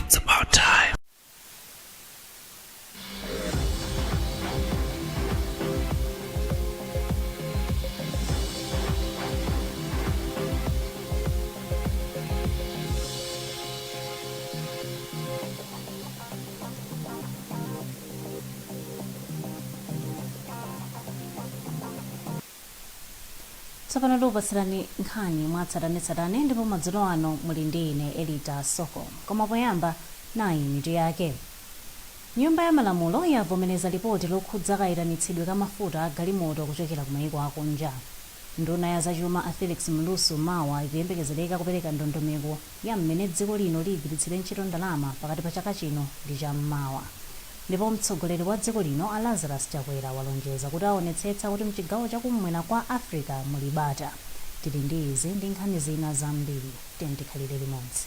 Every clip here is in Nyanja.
It's about time. Tsopano tikupatsirani nkhani mwatsatanetsatane, ndipo madzulo ano muli ndi ine Elita Soko. Koma poyamba, nayi mitu yake. Nyumba ya Malamulo yavomereza lipoti lokhudza kayitanitsidwe ka mafuta a galimoto kuchokera ku mayiko akunja. Nduna ya zachuma a Felix Mlusu mawa ikuyembekezereka kupereka ndondomeko ya mmene dziko lino ligwiritsire ntchito ndalama pakati pa chaka chino ndi cham'mawa. Ndipo mtsogoleri wa dziko lino a Lazarus Chakwera walonjeza kuti aonetsetsa kuti mchigawo chakummwera kwa Africa muli bata. Tili ndi izi ndi nkhani zina zambiri, tiyeni tikhalire limodzi.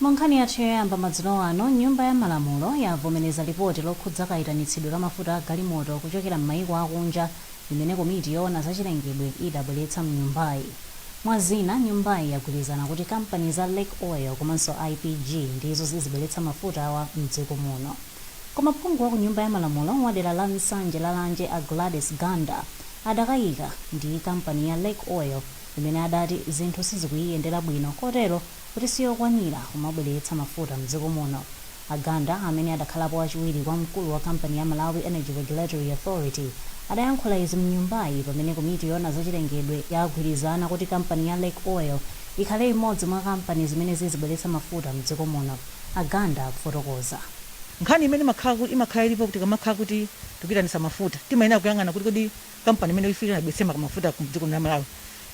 Mu nkhani yathu yoyamba madzulo ano, Nyumba ya Malamulo yavomereza lipoti lokhudza kayitanitsidwe ka mafuta a galimoto kuchokera m'mayiko akunja limene komiti yoona zachilengedwe idabweretsa mnyumbayi. Mwa zina, nyumbayi yagwirizana kuti kampani za Lake Oil komanso IPG ndizo zizibweretsa mafuta awa mdziko muno. Koma phungu wa ku Nyumba ya Malamulo wa dera la Nsanje Lalanje a Gladys Ganda adakayika ndi kampani ya Lake Oil imene adati zinthu sizikuyiyendera bwino kotero kuti siyokwanira kumabweretsa mafuta mdziko muno. A Ganda, amene adakhalapo wachiwiri kwa mkulu wa kampani ya Malawi Energy Regulatory Authority, adayankhula izi mnyumbayi pamene komiti yoona zachilengedwe yagwirizana kuti kampani ya Lake Oil ikhale imodzi mwa kampani zimene zizibweretsa mafuta mdziko muno. A Ganda akufotokoza. Nkhani imene imakhala ilipo kuti tikamakhala kuti tikuyitanitsa mafuta, timayenera kuyang'ana kuti kodi kampani imene ifuna ibweretse mafuta ku dziko la Malawi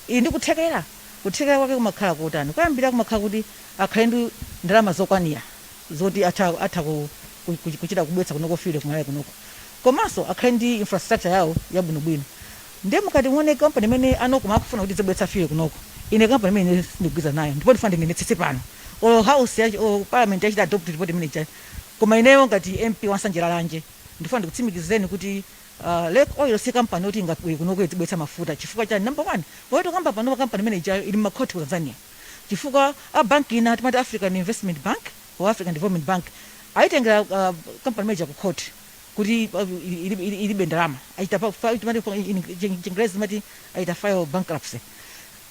ili ndi kuthekera? Kuthekera kwake kumakhala kotani? Koyambirira kumakhala kuti akhale ndi ndalama zokwanira zoti atha kuchita kubweretsa kunoko fuel ku Malawi kunoko, komanso akhale ndi infrastructure yawo yabwinobwino. Ndiye mukati muone kampani imene a NOCMA akufuna kuti izibweretsa fuel kunoko, ine kampani imene ine sindikugwirizana nayo, ndipo ndifuna ndinenetsetse pano, olo house ya olo parliament yachita adopt report imene ija, koma ineyo ngati MP wa Nsanje Lalanje ndifuna ndikutsimikizireni kuti Lake Oil si kampani yoti ingabwere kunoko izibweretsa mafuta. Chifukwa chani? Number one, pomwe tikukamba panopa, kampani imene ijayo ili mmakhoti ku Tanzania, chifukwa a bank ina timati African Investment Bank or African Development Bank ayitengera kampani imene ija ku court kuti ilibe ndalama, achita timati in Chingerezi timati achita file bankruptcy.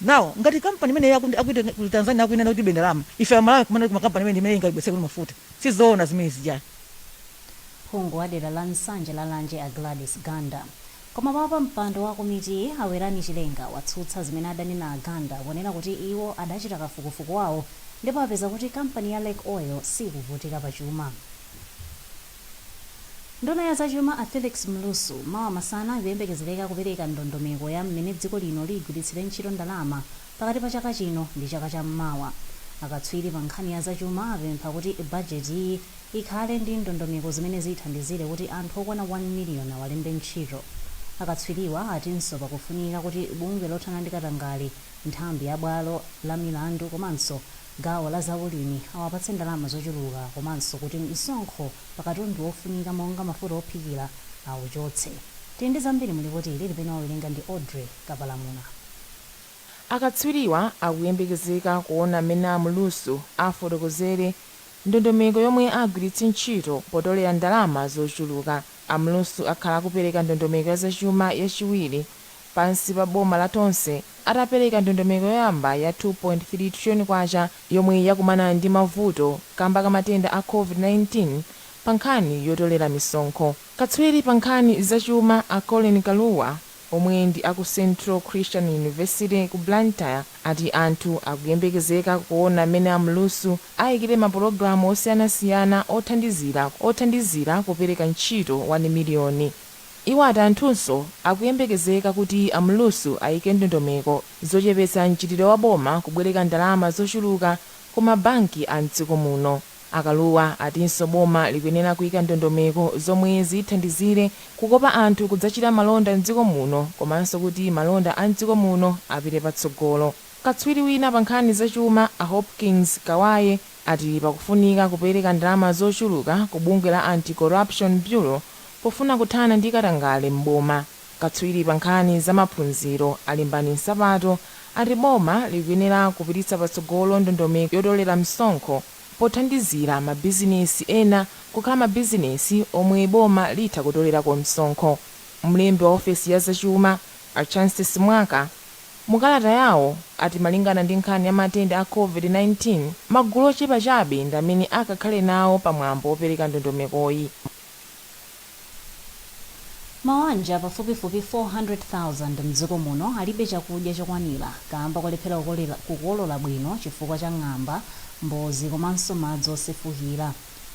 Now ngati kampani imene akuti ku Tanzania akuinena kuti ilibe ndalama, ife Amalawi kumanena kuti makampani imene ingabweretse kuno mafuta, sizoona zimene zija. Phungu wa dera la Nsanje Lalanje a Gladys Ganda. Koma wapampando wa komitiyi a Werani Chilenga watsutsa zimene adanena a Ganda ponena kuti iwo adachita kafukufuku wawo ndipo apeza kuti kampani ya Lake Oil sikuvutika pa chuma. Nduna ya zachuma a Felix Mlusu mawa masana ikuyembekezereka kupereka ndondomeko ya mmene dziko lino ligwiritsire ntchito ndalama pakati pa chaka chino ndi chaka cha mmawa. Akatswiri pa nkhani ya zachuma apempha kuti bajetiyi ikhale ndi ndondomeko zimene zithandizire kuti anthu okwana 1 miliyoni awalembe ntchito. Akatswiriwa atinso pakufunika kuti bungwe lothana ndi katangale, nthambi ya bwalo la milandu komanso gawo la zaulimi awapatse ndalama zochuluka komanso kuti msonkho pa katundu wofunika monga mafuta ophikira awuchotse. Tili ndi zambiri mu lipoti ili limene wawerenga ndi Audrey Kapalamula. Akatswiriwa akuyembekezeka kuona mmene a Mlusu afotokozere ndondomeko yomwe agwiritse ntchito potolera ndalama zochuluka. A Mlusu akhala akupereka ndondomeko ya zachuma yachiwiri pansi pa boma la Tonse, atapereka ndondomeko yoyamba ya K2.3 trillion yomwe yakumana ndi mavuto kamba ka matenda a COVID-19 pa nkhani yotolera misonkho. Katswiri pa nkhani zachuma a Colin Kaluwa, omwe ndi aku Central Christian University ku Blantyre, ati anthu akuyembekezeka kuona mmene a Mlusu ayikire mapulogalamu osiyanasiyana othandizira kupereka ntchito 1 miliyoni. Iwo ati anthunso akuyembekezeka kuti a Mlusu ayike ndondomeko zochepetsa mchitidwe wa boma kubwereka ndalama zochuluka ku mabanki a mdziko muno. A Kalua atinso boma likuyenera kuyika ndondomeko zomwe zithandizire kukopa anthu kudzachita malonda mdziko muno, komanso kuti malonda a mdziko muno apite patsogolo. Katswiri wina pa nkhani zachuma, a Hopkins Kawaye, ati pakufunika kupereka ndalama zochuluka ku bungwe la Anti-Corruption Bureau pofuna kuthana ndi katangale m'boma. Katswiri pa nkhani za maphunziro, a Limbani Nsapato, ati boma likuyenera kupititsa patsogolo ndondomeko yotolera msonkho pothandizira mabizinesi ena kukhala mabizinesi omwe boma litha kutolerako msonkho. Mlembi wa ofesi ya zachuma, a Chancy Simwaka, mukalata yawo ati malingana ndi nkhani ya matenda a COVID-19, magulu ochepa chabe ndi amene akakhale nawo pamwambo wopereka ndondomekoyi. Mawanja pafupifupi 400,000 mdziko muno alibe chakudya chokwanira kamba kolephera kukolola bwino chifukwa cha ng'amba, mbozi komanso madzi osefukira.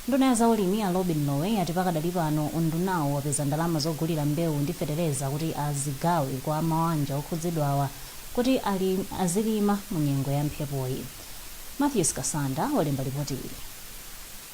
Nduna ya zaulimi, a Lobin Lowe, yati pakadali pano undunawo wapeza ndalama zogulira mbewu ndi fetereza kuti azigawe kwa mawanja okhudzidwawa kuti azilima mu nyengo ya mphepoyi. Matthews Kasanda walemba ripoti ili.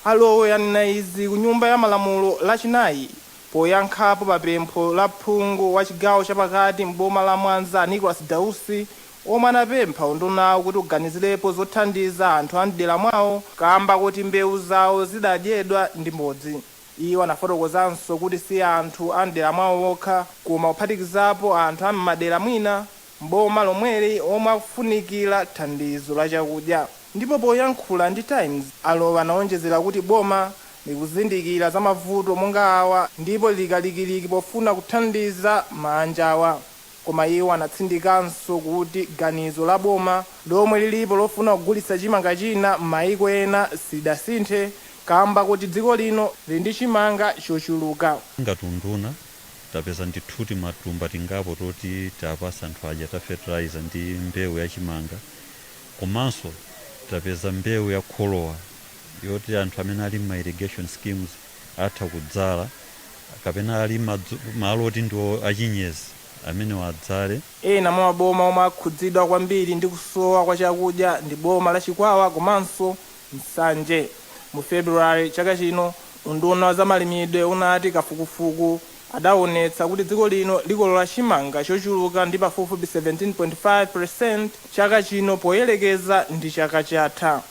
A Lowe anena izi ku Nyumba ya Malamulo Lachinayi poyankhapo pa pempho la phungu wa chigawo chapakati m'boma la Mwanza, Nicholas Dausi, omwe anapempha undunawo kuti uganizirepo zothandiza anthu a mdera mwawo kamba kuti mbewu zawo zidadyedwa ndi mbodzi. Iwo anafotokozanso kuti si anthu a mdera mwawo okha, koma kuphatikizapo anthu a m'madera mwina mboma lomweli omwe akufunikira thandizo la chakudya. Ndipo poyankhula ndi Times, a Lowe anaonjezera kuti boma likuzindikira za mavuto monga awa ndipo likalikiliki pofuna kuthandiza maanjawa. Koma iwo anatsindikanso kuti ganizo la boma lomwe lilipo lofuna kugulitsa chimanga china m'mayiko ena silidasinthe kamba kuti dziko lino lili ndi chimanga chochuluka. Ngati unduna tapeza ndithuti matumba tingapo toti tapasa anthu aja ta fertilizer ndi mbewu ya chimanga, komanso tapeza mbewu ya kholowa yoti anthu amene ali ma irrigation schemes atha kudzala, kapena ali malo oti ndi achinyezi amene wadzale. Ena mwa maboma omwe akhudzidwa kwambiri ndi kusowa kwa chakudya ndi boma la Chikwawa komanso Nsanje. Mu February chaka chino, unduna wa zamalimidwe unati kafukufuku adaonetsa kuti dziko lino likolola chimanga chochuluka ndi pafupifupi 17.5% chaka chino poyerekeza ndi chaka chatha.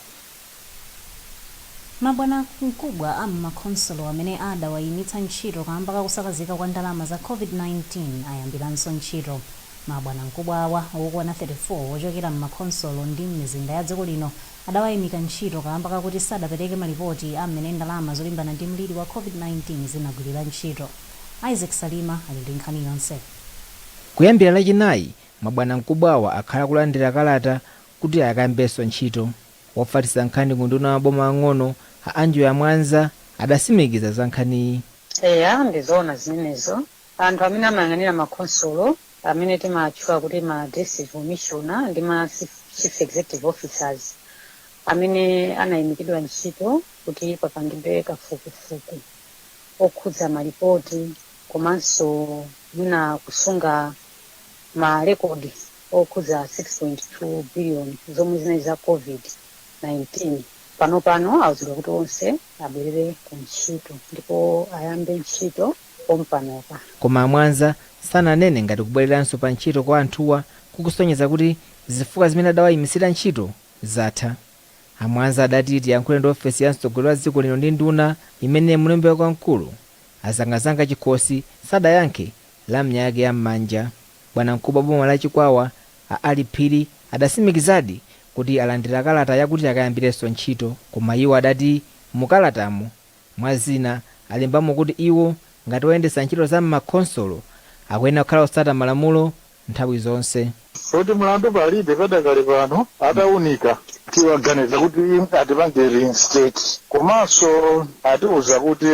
Mabwana mkubwa a m'makhonsolo amene adawayimitsa ntchito kamba kakusakazika kwa ndalama za COVID-19 ayambiranso ntchito. Mabwana mkubwa awa okwana 34 ochokera m'makhonsolo ndi m'mizinda ya dziko lino adawayimika ntchito kamba kakuti sadapereke malipoti a mmene ndalama zolimbana ndi mliri wa COVID-19 zinagwirira ntchito. Isaac Salima ali ndi nkhani yonse. Kuyambira Lachinayi, mabwana mkubwawa akhala kulandira kalata kuti akayambenso ntchito. Wofalitsa nkhani ku nduna maboma ang'ono, a Angela Mwanza, adasimikiza za nkhaniyi. Eya, ndizoona zimenezo. Anthu amene amayang'anira makhonsolo, amene timatchula kuti ma district commissioner ndi ma chief executive officers, amene anayimikidwa ntchito kuti papangidwe kafukufuku okhudza malipoti komanso mwina kusunga marekodi okhudza 6.2 billion zomwe zinali za COVID-19, pano pano awuzidwa kuti onse abwerere ku ntchito ndipo ayambe ntchito pompanopa. Koma Amwanza sananene ngati kubwereranso pa ntchito kwa anthuwa kukusonyeza kuti zifukwa zimene adawayimisira ntchito zatha. Amwanza adati tiyankhule ndi ofesi ya mtsogoleri wa dziko lino ndi nduna imene mlembi wamkulu, Azangazanga Chikhosi, sadayankhe lamya yake yam'manja. Bwana mkubwa boma la Chikwawa, a Ali Phiri, adasimikizadi kuti alandira kalata yakuti akayambirenso ntchito, koma iwo adati mukalatamo, mwa zina, alembamo kuti iwo ngati oyendetsa ntchito za m'makhonsolo akuyenera kukhala otsata malamulo nthawi zonse. Kuti mlandu palibe padakali pano, atawunika tiwaganiza kuti atipange reinstate, komanso atiuza kuti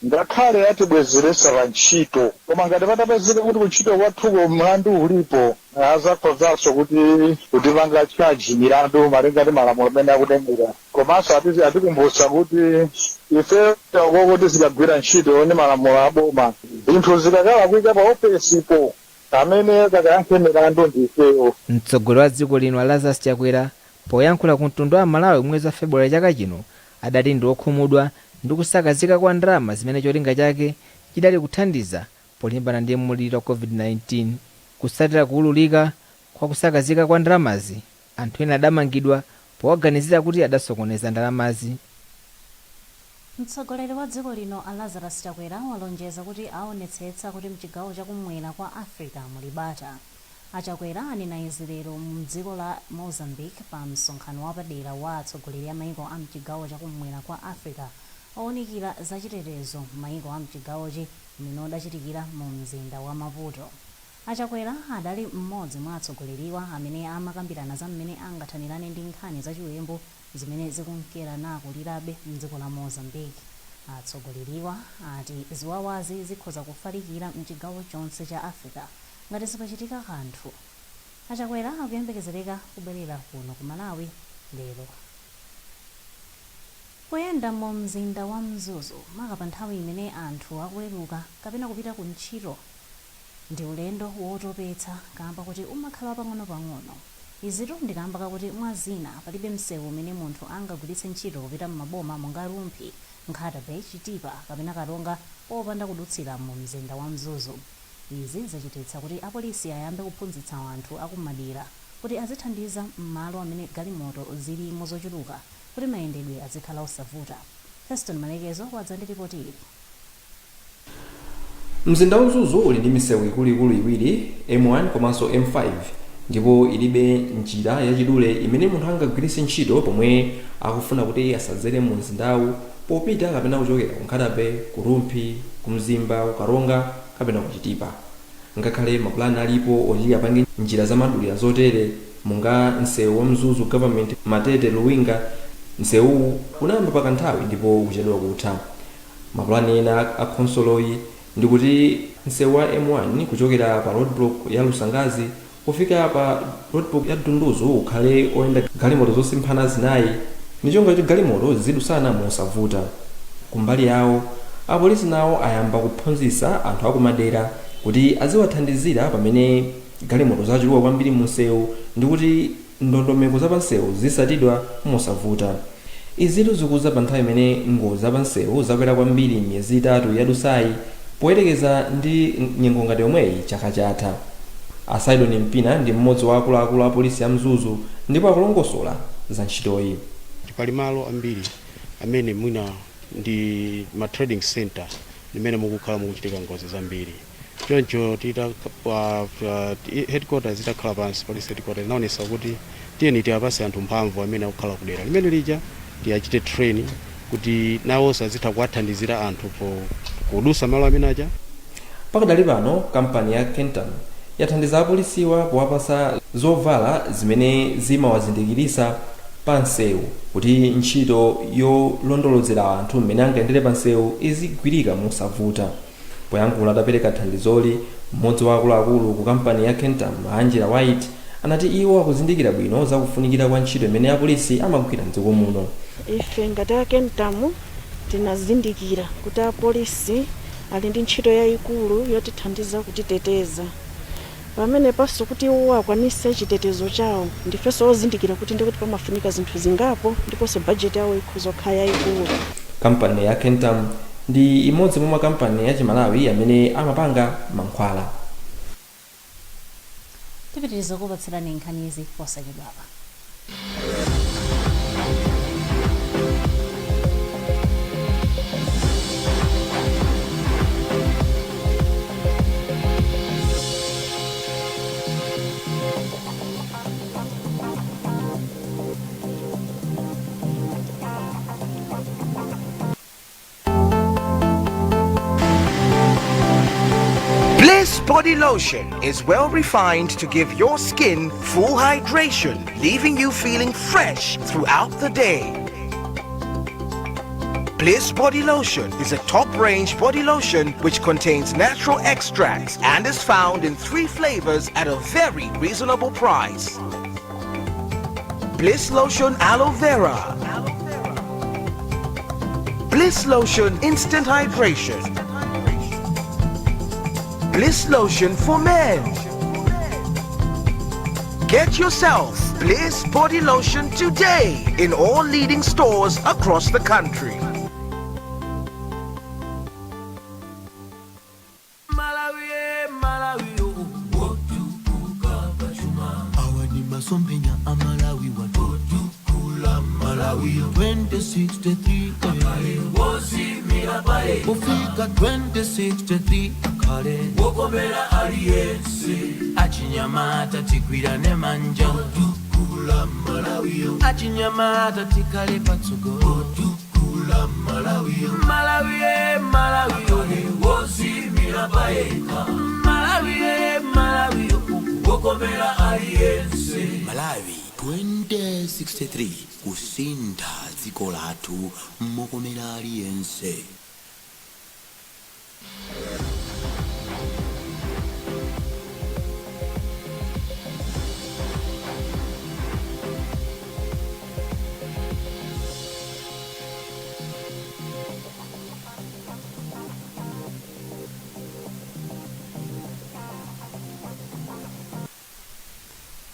ngakhale atibwezeresa pa ntchito, koma ngati patapezeka kuti kuntchito kwathuko mlandu ulipo, azakhozanso kuti kutipanga charge milandu malinga ndi malamulo amene akutengera. Komanso atikumbutsa kuti ife takoko tizikagwira ntchito ndi malamulo aboma, zinthu zikakalakwika pa ofesipo, amene kakayankhe milandu ndifeyo. Mtsogoleri wa dziko lino, Lazarus Chakwera, poyankhula ku mtundu wa Malawi mwezi wa Februwale chaka chino, Adati ndi okhumudwa ndi kusakazika kwa ndalama zimene cholinga chake chidali kuthandiza polimbana ndi mliri wa COVID-19. Kusatira kuwululika kwa kusakazika kwa ndalamazi, anthu ena adamangidwa powaganizira kuti adasokoneza ndalamazi. Mtsogoleri wa dziko lino a Lazarus Chakwera walonjeza kuti aonetsetsa kuti mchigawo chakumwera kwa Africa muli bata. A Chakwera anena izi lero mdziko la Mozambique pa msonkhano wapadera wa atsogoleri a maiko a mchigawo chakumwera kwa Africa owunikira zachitetezo m'maiko a mchigawochi, mmene udachitikira mu mzinda wa Maputo. A Chakwera adali mmodzi mwa atsogoleriwa amene amakambirana za mmene angathanirane ndi nkhani zachiwembu zimene zikunkera nakulirabe mdziko la Mozambique. Atsogoleriwa ati ziwawazi zikhoza kufalikira mchigawo chonse cha Africa ngati sipachitika kanthu. A Chakwera akuyembekezereka kubwerera kuno ku Malawi lero. Kuyenda mu mzinda wa Mzuzu, maka pa nthawi imene anthu akuweruka kapena kupita ku ntchito, ndi ulendo wotopetsa kamba kuti umakhala pang'ono-pang'ono. Izitu ndikamba kakuti mwa zina palibe msewu umene munthu angagwiritse ntchito kupita m'maboma monga Rumphi, Nkhata Bay, Chitipa kapena Karonga popanda kudutsira mu mzinda wa Mzuzu. Izi zachititsa kuti apolisi ayambe kuphunzitsa anthu akumadera kuti azithandiza m'malo amene galimoto zilimo zochuluka kuti mayendedwe azikhala osavuta. Feston Malekezo wadza ndi ripoti ili. Mzinda wa Mzuzu uli ndi misewu ikuluikulu iwiri, M1 komanso M5, ndipo ilibe njira yachidule imene munthu angagwiritse ntchito pomwe akufuna kuti asadzere mu mzindawu popita kapena kuchokera ku Nkhata Bay, ku Rumphi, ku Mzimba, ku Karonga kapena ku Chitipa. Ngakhale mapulani alipo oti apange njira zamadulira zotere, monga msewu wa Mzuzu Government Matete Luwinga, msewuwu unayamba pakanthawi ndipo ukuchedwa kutha. Mapulani ena a khonsoloyi ndikuti msewu wa M1 kuchokera pa roadblock ya Lusangazi kufika pa roadblock ya Dunduzu ukhale oyenda galimoto zosemphana zinayi ndi cholinga kuti galimoto zidusana mosavuta. Kumbali yawo, apolisi nawo ayamba kuphunzitsa anthu akumadera kuti aziwathandizira pamene galimoto zachuluka kwambiri mu msewu ndi kuti ndondomeko zapamsewu zisatidwa mosavuta. Izitu zikuza pa nthawi imene ngozi zapamsewu zakwera kwambiri miyezi 3 yadusayi poyerekeza ndi nyengo ngati yomweyi chaka chatha. A Sidon Mpina ndi mmodzi wa akuluakulu a polisi ya Mzuzu ndipo akulongosola za ntchitoyi. Pali malo ambiri amene mwina ndi ma trading center limene mukukhala mukuchitika ngozi zambiri. Choncho tita headquarters itakhala pansi, police headquarters inaonesa kuti tiyeni tiyapase anthu mphamvu amene akukhala kudera limene lija, tiyachite train kuti nawonso azitha kuwathandizira anthu po kudusa malo amene aja. Pakadali pano kampani ya Kentam yathandiza apolisiwa powapasa zovala zimene zimawazindikirisa pa msewu kuti ntchito yolondolozera anthu mmene angayendere pa msewu izigwirika mosavuta. Poyankhula atapereka thandizoli, mmodzi wa akuluakulu ku kampani ya Kentam, Angela White, anati iwo akuzindikira bwino zakufunikira kwa ntchito imene apolisi amagwira mdziko muno. Ife ngati a Kentam tinazindikira kuti apolisi ali ndi ntchito yayikulu yotithandiza kutiteteza, pamene panso kuti iwo akwanise chitetezo chawo, ndifenso ozindikira kuti ndikuti pamafunika zinthu zingapo ndiponso bajeti yawo ikhoza kukhala yayikulu. Kampani ya Kentam ndi imodzi mwa makampani ya Chimalawi amene amapanga mankhwala. Tipitiriza kupatsirani nkhanizi posachedwapa. Bliss Body Lotion is well refined to give your skin full hydration, leaving you feeling fresh throughout the day. Bliss Body Lotion is a top-range body lotion which contains natural extracts and is found in 3 flavors at a very reasonable price. Bliss Lotion Aloe Vera, Bliss Lotion Instant Hydration, Bliss Lotion for Men. Get yourself Bliss Body Lotion today in all leading stores across the country. Malawi, Malawi, wotukuka pachuma. Awa ni masomphenya a Malawi watotukula Malawi 2063 akhale wodziimira payekha kufika 2063 akhale wokomera aliyense achinyamata tigwirane manja otukula Malawi achinyamata tikhale patsogolo otukula Malawi Malawi Malawi wodziimira payekha Malawi Malawi wokomera aliyense. Malawi 2063, kusintha dziko lathu mokomera aliyense.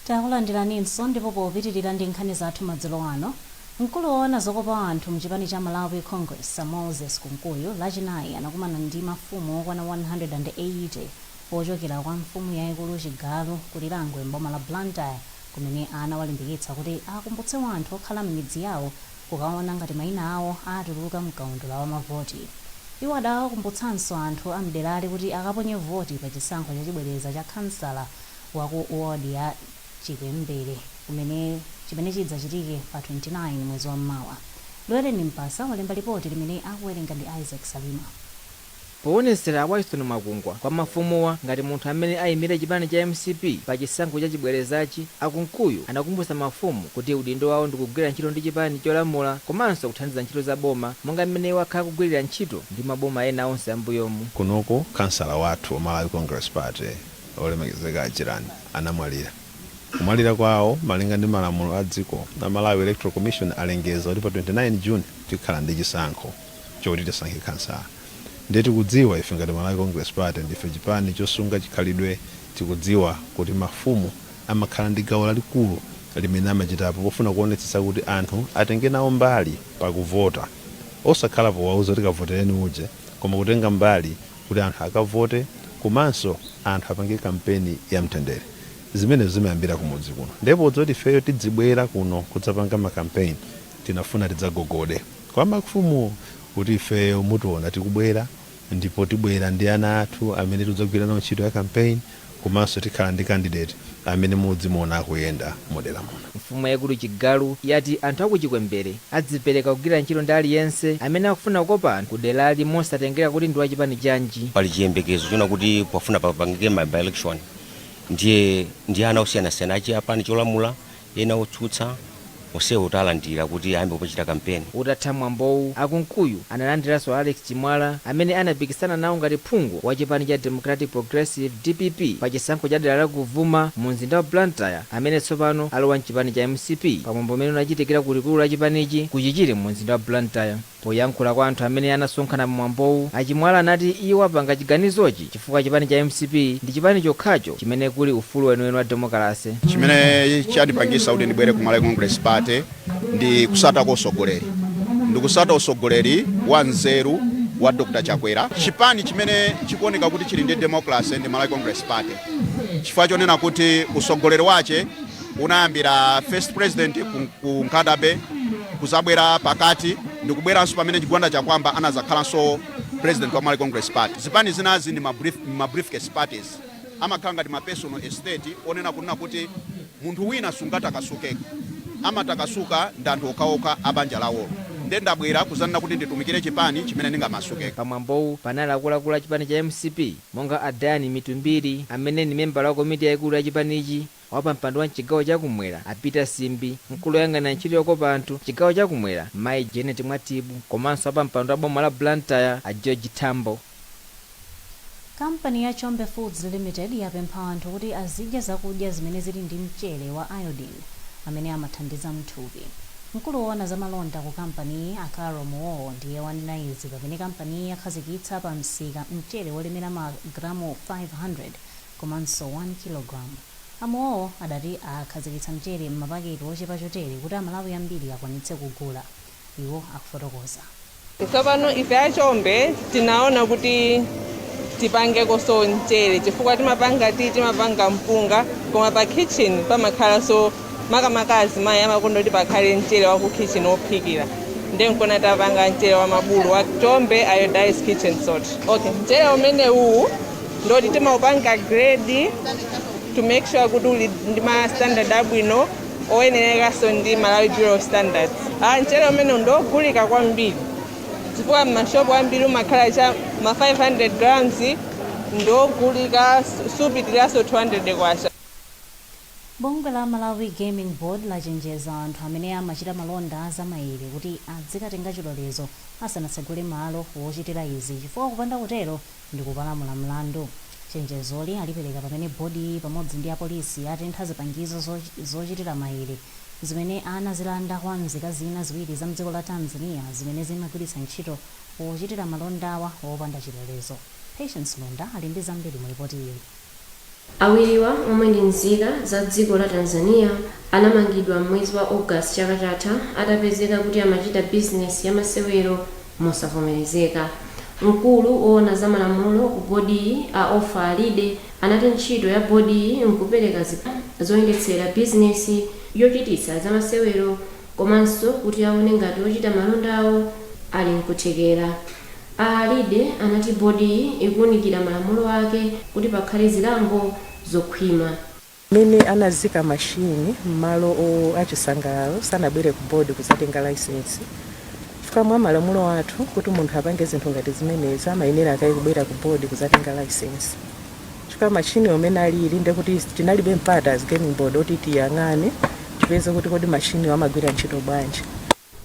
Takulandiraninso, ndipo popitirira ndi nkhani zathu madzulo ano, mkulu woona zokopa anthu mchipani cha Malawi Congress, Moses Kunkuyu, Lachinayi anakumana ndi mafumu okwana 180 ochokera kwa mfumu yayikulu Chigalu ku Lilangwe mboma la Blantyre, kumene anawalimbikitsa kuti akumbutse anthu okhala m'midzi yawo kukaona ngati mayina awo atuluka mkaundula wa mavoti. Iwo adawakumbutsanso anthu a mderali kuti akaponye voti pa chisankho chachibwereza cha kansala waku ward ya Chikwembere kumene chimene chidzachitike pa 29 mwezi wa mmawa. Lowereni Mpasa walemba lipoti limene akuwerenga ndi Isaac Salima. Poonetsera a Whiston Mwakungwa kwa mafumuwa ngati munthu amene ayimire chipani cha MCP pa chisankho cha chibwerezachi, a Kunkuyu anakumbutsa mafumu kuti udindo wawo ndikugwira ntchito ndi chipani cholamula komanso kuthandiza ntchito za boma monga mmene iwo akhala kugwirira ntchito ndi maboma ena onse ambuyomu. Kunoko kansala wathu wa Malawi Congress Party, olemekezeka Achirani, anamwalira. Kumwalira kwawo, malinga ndi malamulo a dziko la Malawi Electoral Commission, alengeza kuti pa 29 June tikhala ndi chisankho chokuti tisankhe kansala. Ndiye tikudziwa ife ngati Malawi Congress Party, ndife chipani chosunga chikhalidwe, tikudziwa kuti mafumu amakhala ndi gawo lalikulu limene amachitapo pofuna kuonetsetsa kuti anthu atenge nawo mbali pakuvota, osakhala powauza kuti kavotereni uje, koma kutenga mbali kuti anthu akavote komanso anthu apange kampeni ya mtendere. Zimenezo zimayambira kumudzi kuno. Ndipo podziwa kuti ifeyo tidzibwera kuno kudzapanga makampeni, tinafuna tidzagogode kwa mafumu kuti ifeyo mutiona tikubwera, ndipo tibwera ndi ana athu amene tidzagwira nawo ntchito ya campaign, komanso tikhala ndi candidate amene mudzimuona akuyenda mudera muno. Mfumu yaikulu Chigalu yati anthu aku Chikwembere adzipereka kugwira ntchito ndi aliyense amene akufuna kukopa anthu ku derali mosatengera kuti ndi wachipani chanji. Pali chiyembekezo chona kuti pafuna papangike ma by election, ndiye ndi ana osiyanasiyana achipani cholamula, ena otsutsa, onsewo talandira kuti ayambe kuchita kampeni. Utatha mwambowu, a Kunkuyu analandiranso Alex Chimwala amene anapikisana nawo ngati phungu wa chipani cha Democratic Progressive, DPP, pa chisankho cha dera la Kuvuma mu mzinda wa Blantyre, amene tsopano alowa mchipani cha MCP, pamwambo umene unachitikira ku likulu la chipanichi ku Chichiri mu mzinda wa Blantyre. Poyankhula kwa anthu amene anasonkhana pamwambowu, a Chimwala anati iwo apanga chiganizochi chifukwa chipani cha MCP ndi chipani chokhacho chimene kuli ufulu weniweni wa demokalase. Chimene chandipangisa kuti ndibwere ku Malawi Congress Party ndi kusata kwa usogoleri, ndikusata usogoleri wa nzeru wa Dr Chakwera. Chipani chimene chikuoneka kuti chili ndi democracy ndi Malawi Congress Party, chifukwa chonena kuti usogoleri wache unayambira first president ku Nkhata Bay, kuzabwera pakati, ndikubweranso pamene Gwanda Chakwamba anazakhalanso president wa Malawi Congress Party. Zipani zinazi ndi ma briefcase parties, amakhala ngati ma personal estate, onena kunena kuti munthu wina sungatakasukeko, amatakasuka ndi anthu okhaokha a banja lawolo. Nde ndabwera kuzanena kuti nditumikire chipani chimene ndingamasukeko. Pamwambowu panali akuluakulu a chipani cha MCP monga a Dayani Mitumbiri amene ndi membala wa komiti yaikulu ya chipanichi, wapampando wa mchigawo chakumwera a Peter Simbi, mkulu woyang'anira ntchito yokopa anthu chigawo chakumwera mayi Janet Mwatibu, komanso wapampando wa boma la Blantyre a George Tambo. Kampani ya Chombe Foods Limited yapempha anthu kuti azidya zakudya zimene zili ndi mchere wa iodine amene amathandiza mthupi. Mkulu woona za malonda ku kampaniyi, a Caro Muwowo, ndiye wanena izi pamene kampaniyi yakhazikitsa pa msika mchere wolemera magalamu 500 komanso 1 kg. A Muwowo adati akhazikitsa mchere m'mapaketi ochepa chotere kuti Amalawi ambiri akwanitse kugula. Iwo akufotokoza. Tsopano ife achombe tinaona kuti tipangekonso mchere, chifukwa timapanga ti timapanga mpunga, koma pa kitchen pamakhalanso, makamaka azimayi amakonda kuti pakhale mchere wa ku kitchen wophikira. Ndiye nkona tapanga mchere wa mabulu wa Chombe Iodized Kitchen Salt. Okay, mchere umene uwu ndoti timaupanga grade to make sure kuti uli ndi ma standard abwino oyenerekanso ndi Malawi Bureau of Standards. Mchere umene ndogulika kwambiri chifukwa m'mashopu ambiri umakhala cha ma 500 grams, ndogulika supitiraso 200 kwacha. Bungwe la Malawi Gaming Board lachenjeza anthu amene amachita malonda azamayere kuti adzikatenga chilolezo asanatsegule malo wochitira izi, chifukwa kupanda kutero ndi kupalamula mlandu. Chenjezoli alipereka pamene bodiyi pamodzi ndi apolisi atentha zipangizo zochitira mayere zimene anazilanda kwa nzika zina ziwiri za mdziko la Tanzania zimene zimagwiritsa ntchito pochitira malondawa wopanda chilolezo. Patience Lunda ali ndi zambiri mu ripoti iyi. Awiriwa, omwe ndi nzika za dziko la Tanzania, anamangidwa mwezi wa August chaka chatha atapezeka kuti amachita bizinesi ya masewero mosavomerezeka. Mkulu woona za malamulo ku bodiyi, a Ofa Alide, anati ntchito ya bodiyi nkupereka zoyendetsera bizinesi yochititsa za masewero komanso kuti aone ngati ochita malondawo ali nkuthekera. A Alide anati bodiyi ikuwunikira malamulo ake kuti pakhale zilango zokhwima. Amene anazika mashini m'malo achisangalalo sanabwere ku board kuzatenga license, chifukwa mwa malamulo athu, kuti munthu apange zinthu ngati zimenezi amayenera akayi kubwera ku board kuzatenga license. Chifukwa mashini omene alili, ndekuti tinalibe mpata as gaming board oti tiyang'ane tipeze kuti kodi mashini amagwira ntchito bwanji.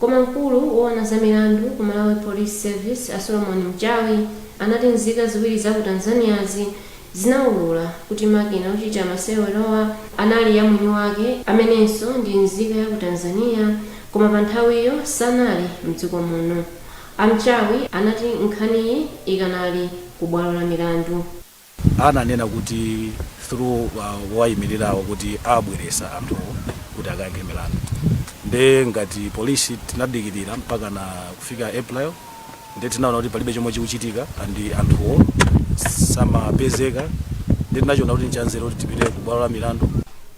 Koma mkulu woona za milandu ku Malawi Police Service, a Solomon Mchawi, anati nzika ziwiri za ku Tanzaniazi zinawulula kuti makina ochita masewerowa anali ya mwini wake amenenso ndi nzika ya ku Tanzania, koma pa nthawiyo sanali mdziko muno. Amchawi anati nkhaniyi ikanali ku bwalo la milandu. Ananena kuti through wayimirirawo kuti abweresa anthuwo kuti akayankhe milandu. Nde ngati polisi tinadikirira mpaka na kufika April, nde tinaona kuti palibe chomwe chikuchitika and anthuwo samapezeka, nde tinachiona kuti nchanzeru kuti tipite ku bwalo la milandu.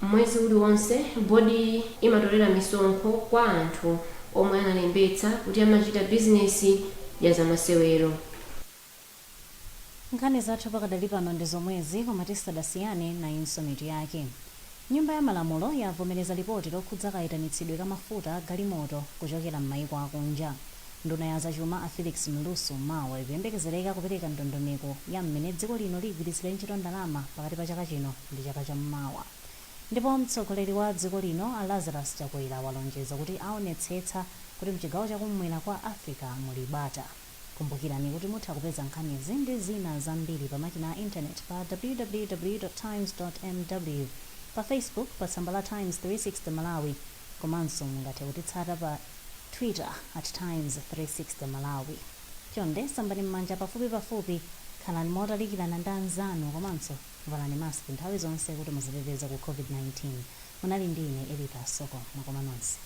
Mwezi uliwonse bodiyi imatolera misonkho kwa anthu omwe analembetsa kuti amachita bizinesi ya zamasewero. Nkhani zathu pakadali pano ndi zomwezi, koma tisadasiyane, nayinso mitu yake. Nyumba ya Malamulo yavomereza lipoti lokhudza kayitanitsidwe ka mafuta a galimoto kuchokera m'mayiko akunja. Nduna ya zachuma a Felix Mlusu mawa ikuyembekezereka kupereka ndondomeko ya mmene dziko lino ligwiritsire ntchito ndalama pakati pa chaka chino ndi chaka cham'mawa. Ndipo mtsogoleri wa dziko lino a Lazarus Chakwera walonjeza kuti aonetsetsa kuti mchigawo chakumwera kwa Africa muli bata. Kumbukirani kuti mutha kupeza nkhanizi ndi zina zambiri pa makina a intaneti pa www.times.mw, pa Facebook pa tsamba la Times 360 Malawi, komanso mungathe kutitsata pa Twitter @Times360Malawi. Chonde sambani m'manja pafupi pafupi, khalani motalikirana ndi anzanu, komanso valani maski nthawi zonse kuti muziteteze ku COVID-19. Munali ndi ine Erika Soko. Mwakoma nonse.